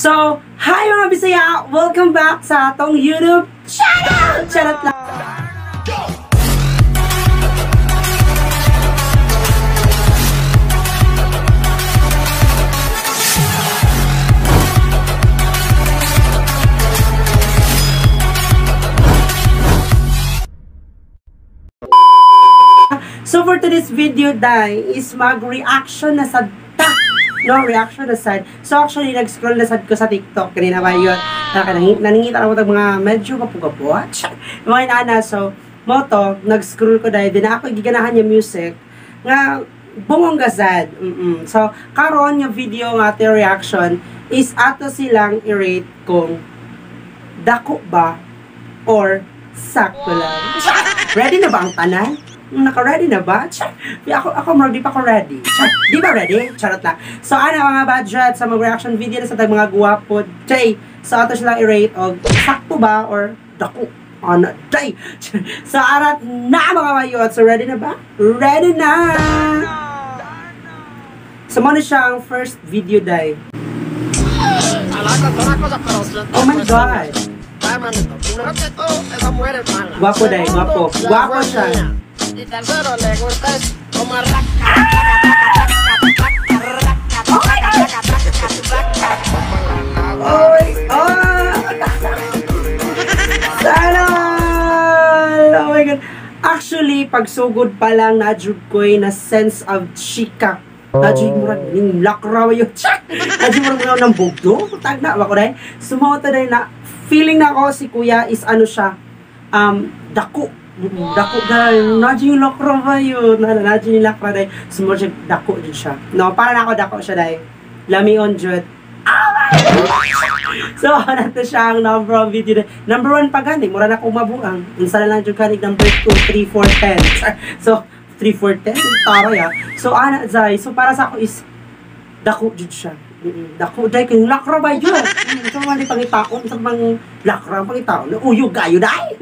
So, hi mga Bisaya! Welcome back sa atong YouTube channel! Charot lang! So for today's video, dai, is mag-reaction na sa ta! No, reaction na sad. So actually, nag-scroll na sad ko sa TikTok. Kanina ba yun? Naningita na ko mga medyo kapugapo. Mga inana. So, moto, nag-scroll ko dahil din ako giganahan yung music nga bungong sad. So, karon yung video nga ate reaction is ato silang i-rate kung dako ba or sakto lang. Ready na ba ang tanan? Naka-ready na ba? Ako di pa ako ready. Di ba ready? Charot lang. So, ano mga budget sa mga reaction video na sa tag mga guwapo. Jay, so ato silang i-rate og sakto ba or dako? Ano, jay! So, arat na mga mayot. So, ready na ba? Ready na! So, muna siya ang first video, day. Oh my God! Guwapo, day. Guwapo. Guwapo siya. Y tercero le gusta es como Sana! Oh my God. Actually, pagsugod pa lang na-jud ko'y na sense of chika. Na-jud murag ning lakra yun. Na-jud murag ng bugdo. Tag na ba ko dahil? Sumauta dahil na feeling na ako si kuya is ano siya, dako. Dako dahil, nadyo yung lakra ba yun? Nadyo yung lakra dahil, sumod siya, dako dyan siya. No, para na ako dako siya dahil. Lamion dyan. Oh my God! So, nato siya ang number 1 video. Number 1 pa gani, mura na akong mabuang. Unsa na lang dyan kanig, number 2, 3, 4, 10. So, 3, 4, 10, taray ah. So, ana, zay. So, para sa ako is, dako dyan siya. Dako dahil kayong lakra ba yun? Ito man di pangitaon, sa mga lakra pangitaon. Uyog kayo dahil!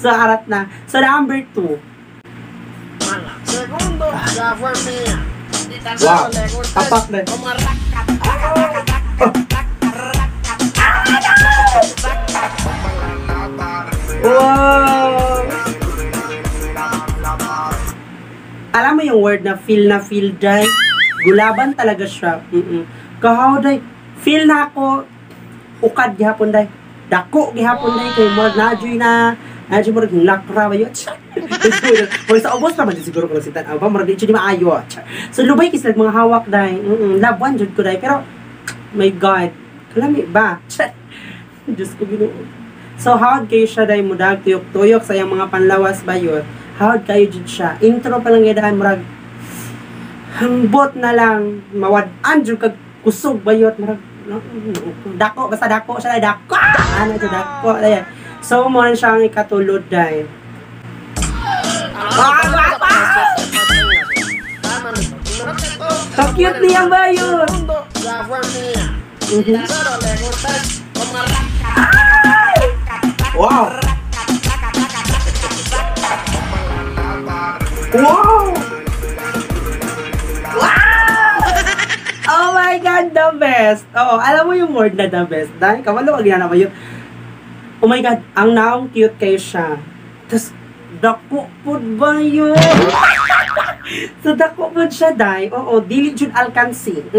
So, arat na. So, number 2. Segundo, ya fue mía. Wow. Tapak na. Wow! Alam mo yung word na feel dahil? Gulaban talaga siya. Kahaw day, feel na ako ukad gihapon day. Dako gihapon day kay murag nadyoy na, nadyoy murag lakra ba yun. Murag sa ubos pa man siguro ko sitan. Aba murag di jud maayo. So lubay kisag mga hawak day. Labuan jud ko day pero my God, kalami ba? Diyos ko Ginoo. So hawd kayo siya day mudag tuyok-tuyok sa iyang mga panlawas ba yun. Hawd kayo jud siya. Intro pa lang gidaan murag hambot na lang mawad-an jud kag kusog bayot murag dako basta dako siya dako ano jud dako ayan. So mo na siya ang ikatulod dai. Ka cute niya bayot. Wow. Wow. Oh my God, the best! Oo, alam mo yung word na the best. Dahil kamalo, ang ginana mo yun. Oh my God, ang naong cute kayo siya. Tapos, dako po ba yun? So, dako po siya, day. Oo, dili jud alkansi.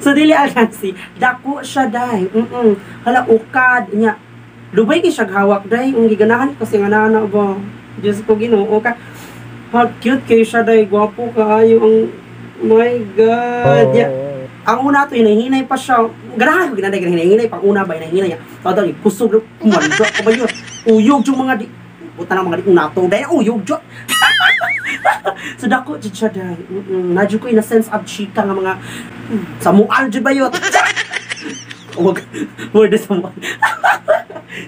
So, dili alkansi. Dako siya, day. Hala, ukad. Nya, lubay kayo siya hawak, day. Ang giganahan kasi nga na ba? Diyos ko, Ginoo ka. Ha, cute kayo siya, day. Gwapo ka. Ang my God. Yeah. Ang una to, hinahinay pa siya. Ganahan ko, ginanay, hinahinay. Pang una ba, hinahinay niya. Tawag, kusog, kumanda ka ba yun? Uyog yung mga di, puta na mga di, una to, dahil uyog yun. So, dako, dyan siya, dahil. Nadyo ko in a sense of chika nga mga, samual dyan ba yun? Huwag, word na samual.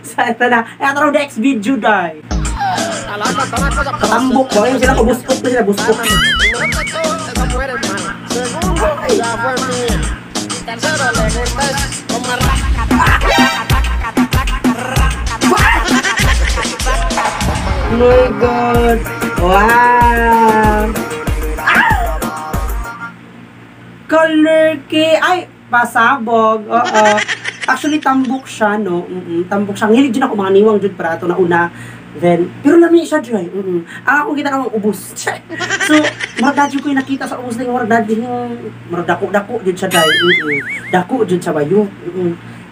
So, ito na. Ito na next video, dahil. Katambok ba? Yung sila, buskok na sila, buskok. Ya fue mía. Y tercero le gusta es como My God. Wow. Color key. Ay, Pasabog. Oo. Actually, tambok siya, no? Tambok siya. Ang hilig jud ako mga niwang jud para ato na una. Then, pero lami siya, dry. Ang akong kita ang ubos. So, murag na ko yung nakita sa ubos na yung murag na yung murag dako-dako jud siya, dry. Dako jud sa bayo.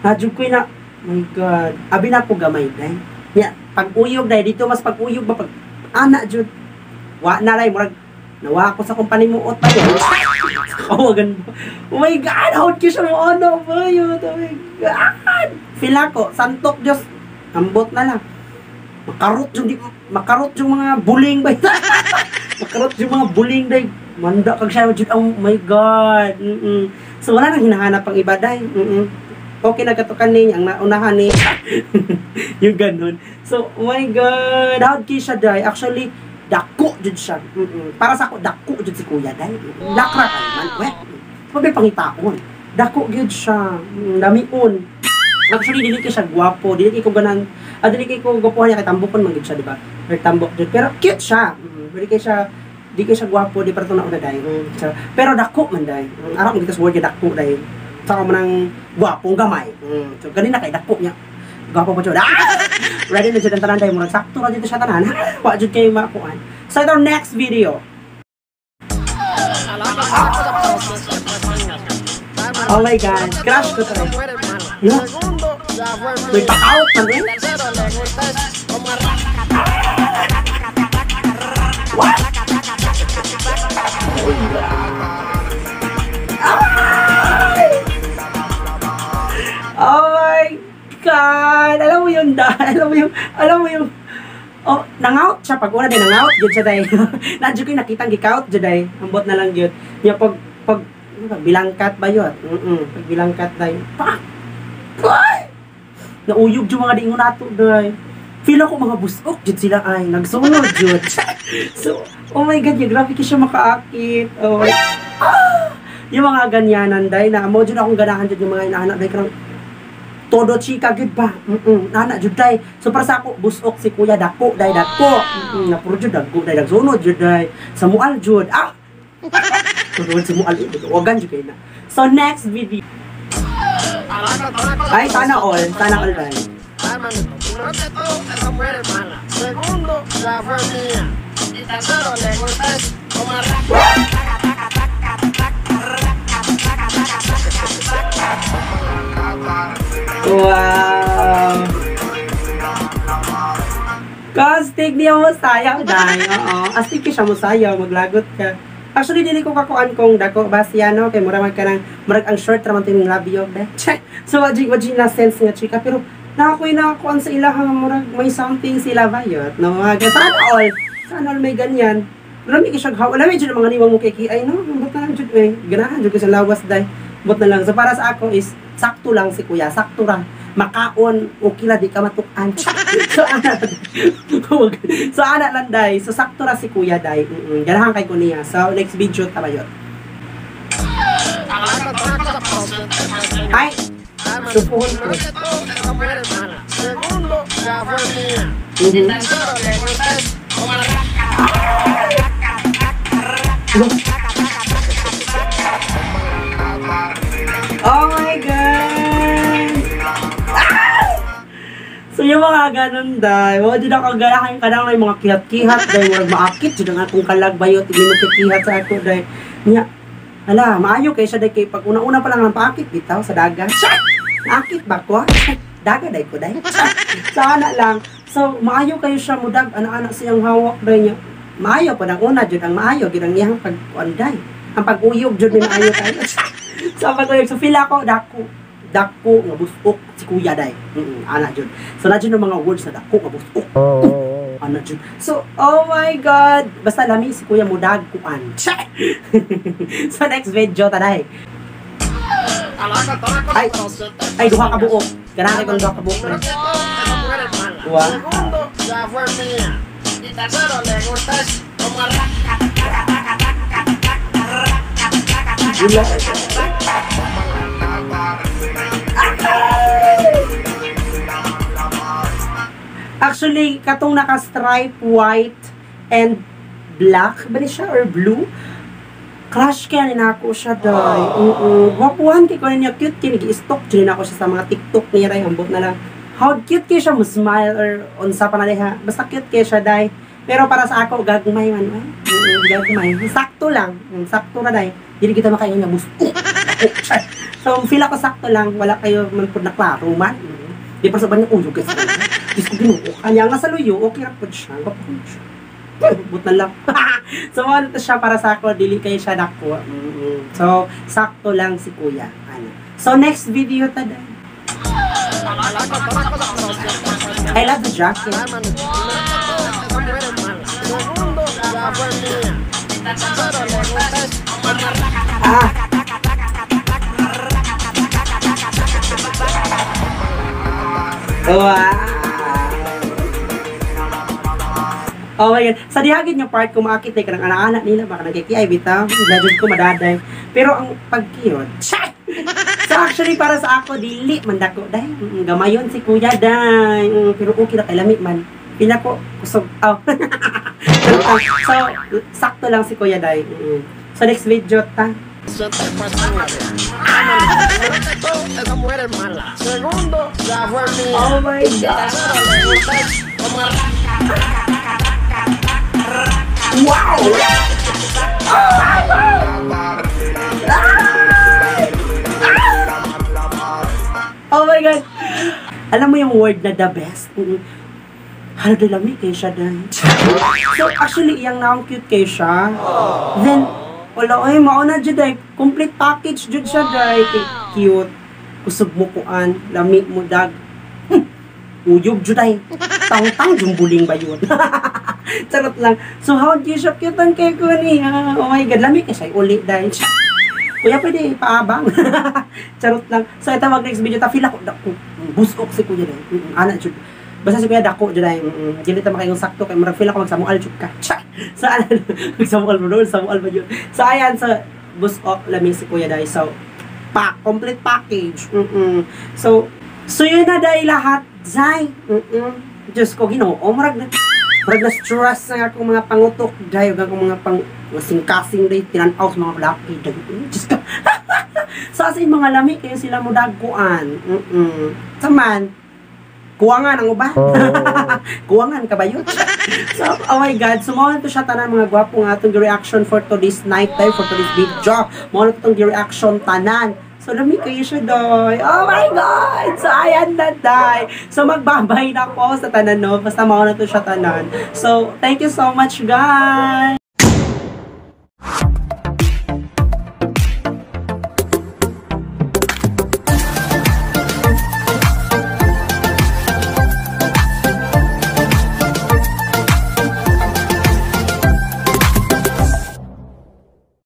Na jud ko na, my God. Abi na ko gamay, dai. Nya, pag-uyog, dai. Dito mas pag-uyog ba, pag, ana, jud. Wa na, dai. Murag, nawa ako sa kumpanya panimuot pa yun. Kawagan mo. Oh my God! How cute siya mo. Ano ba yun? Oh my God! Feel ako, santok Diyos. Ambot na lang. Makarot yung, makarot yung mga buling ba? Makarot yung mga buling day. Manda kag siya. Oh my God! So wala nang hinahanap ang iba day. Okay na katukan niya. Ang naunahan ni. Yung ganun. So, oh my God! How cute siya day. Actually, dako jud siya. Para sa ako, dako jud si kuya day. Lakra kay man. We. Pabay pangitaon. Dako gyud siya. Lamion. Actually dili kay siya gwapo, dili kay ko ganan. Dili kay ko gwapohan niya kay tambokon man gyud siya, di ba? Pero tambok jud. Pero cute siya. Dili kay siya di kay siya gwapo, di para to na una day. So, pero dako man day. Ara mo kita sa word dako day. Saka mo nang gwapong gamay. So ganina kay dako niya. Gwapo po jud. Ah! Ready na jud ang tanan day, murag sakto ra dito siya tanan. Wa jud kayo makuan. So ito next video. Oh my God, crush ko to. Yeah. May pa-out man eh. What? Oh my God! Alam mo yun, da. Alam mo yung, oh, nangout siya. Pag una din, nangout, yun siya day. Nandiyo ko yung nakitang gikout, yun day. Ambot na lang yun. Yung pag, bilangkat ba yun? Pag bilangkat day. Pak! Ay! Nauyog yung mga dingon nato, day. Feel ako mga busok, yun sila ay. Nagsunod, yun. So, oh my God, yung grabe siya makaakit. Oh, ah! Yung mga ganyanan, day, na mo dyan akong ganahan dyan yung mga inaanak, day, karang, todo chika gud ba? Nana jud day. So para sa ako busok si kuya dako day dako. Napuro jud dako day nagsunod jud day. Sa mual jud. Ah. Sunod sa mual wagan jud kay na. So next video. Ay sana all day. Segundo, la fue mía. Y tercero, le gustas como Wow! Kastig niya mo sayaw, day. Oo. Astig siya mo sayaw, maglagot ka. Actually, dili ko kakuan kung dako ba siya, no? Kay mura man ka ng, murag ang short raman to yung labio, day. So, wajin na sense nga, chika. Pero, nakakuy nakakuan sa ilaha, murag may something sila ba yun? No, mga sana all. Sana all may ganyan. Marami ka siyang hawa. Alam mo, dyan ang mga niwang mo kay Ki, no? Ba't na lang, dyan, eh. Ganahan, dyan ka sa lawas, day. But na lang. So, para sa ako is, sakto lang si kuya. Sakto ra. Makaon, okay la, di ka matukan. So, ana. So, ana lang, day. So, sakto ra si kuya, day. Ganahan kay ko niya. So, next video, tabayot. Ay! Supuhon ko. Oh my God! Ah! So yung mga ganun, day. Wala dyan ako ganahan ka na may mga kihat-kihat, day. Murag maakit dyan ang akong kalag bayot. Hindi mo kihat sa ako, day. Nya, hala, maayo kayo siya, day. Kay pag una-una pa lang ang paakit, bitaw sa daga. Maakit ba ko? Daga, day ko, day. Sana lang. So, maayo kayo siya, mudag. Ana-ana siyang hawak, day niya. Maayo pa ng una, dyan ang maayo. Ginang niyang pag-kuan, day. Ang pag-uyog, dyan may maayo tayo. So, pag-uyog. So, feel ako, dako nga busok si kuya, day. Ana, dyan. So, na dyan ang mga words na dako nga busok. Ana, dyan. So, oh my God. Basta lami si kuya mudag kuan. So, next video, taday. Ay, ay, duha ka buok. Ganahan ko duha ka buok. Wow. Actually, katong naka-stripe white and black ba ni siya or blue? Crush kaya ni nako siya, day. Oo. Gwapuhan kay ko niya, cute kay, nag-stalk dyan ako siya sa mga TikTok niya, day. Ambot na lang. How cute kay siya mo smile or unsa pa na diha. Basta cute kay siya, day. Pero para sa ako, gagmay man. Ay. Gagmay. Sakto lang. Sakto na, day. Dili kita makaingon nga busto. So, feel ako sakto lang. Wala kayo man pud na klaro man. Di pa sa banya uyog kasi. Diyos ko, Ginoo. Kanya nga sa luyo, okay ra pud siya. Gwapo siya. But na lang. So, ano to siya para sa ako, dili kayo siya dako. So, sakto lang si kuya. Ano. So, next video ta, day. I love the jacket. Segundo, ya fue mía. Tercero, le gusta eso como Ah! Wow! Oh my God. Sa dihagid nga part, kung maakit ay kanang anak-anak nila, baka nagkikiay, bitaw. Judge ko madaday. Pero ang pagkiyot, so actually, para sa ako, dili man dako, day. Gamayon si kuya, day. Pero okay na kay lami man. Pinako, kusog. Oh. So, sakto lang si kuya, day. So, next video ta. Esa mujer es mala. Segundo, ya fue mía. Oh my God. Tercero, le gusta eso como Wow! Oh my God! Alam mo yung word na the best? Hala, lami kay siya, dahil. So, actually, iyang naong cute kay siya. Then, wala, ay, mauna dyan, day. Complete package dyan siya, day. Kay cute. Kusog mo kuan. Lami mo, dag. Uyog dyan, day. Tang-tang, jumbuling ba yun? Charot lang. So, how do you siya cute ang kay ko niya? Oh my God, lami kay siya. Uli, day. Kuya, pwede ipaabang. Charot lang. So, ito mag next video. Ta, feel ako, dako. Busok si kuya, day. Ana, jud. Basta si kuya dako jud ay. Dili ta makayong sakto kay murag feel ako magsamual jud ka. So, ano, magsamual mo doon, samual ba yun? So, ayan, so, busok lami si kuya, day. So, pa, complete package. So, yun na, day, lahat, zay. Diyos ko, Ginoo, murag na stress na akong mga pangutok, day, ug akong mga pang singkasing, day, tinanaw sa mga laki, day. Diyos ko. So, as in, mga lami kayo sila mo dagkuan. Saman, kuwangan ang uban. Kuwangan ka ba yun? So, oh my God. So, mao na to siya tanan, mga gwapo, nga atong reaction for today's night time, for today's video. Mao na to itong reaction tanan. So, lami kayo siya, doy. Oh my God! So, ayan na, day. So, magbabay na ko sa tanan, no? Basta mao na to siya tanan. So, thank you so much, guys!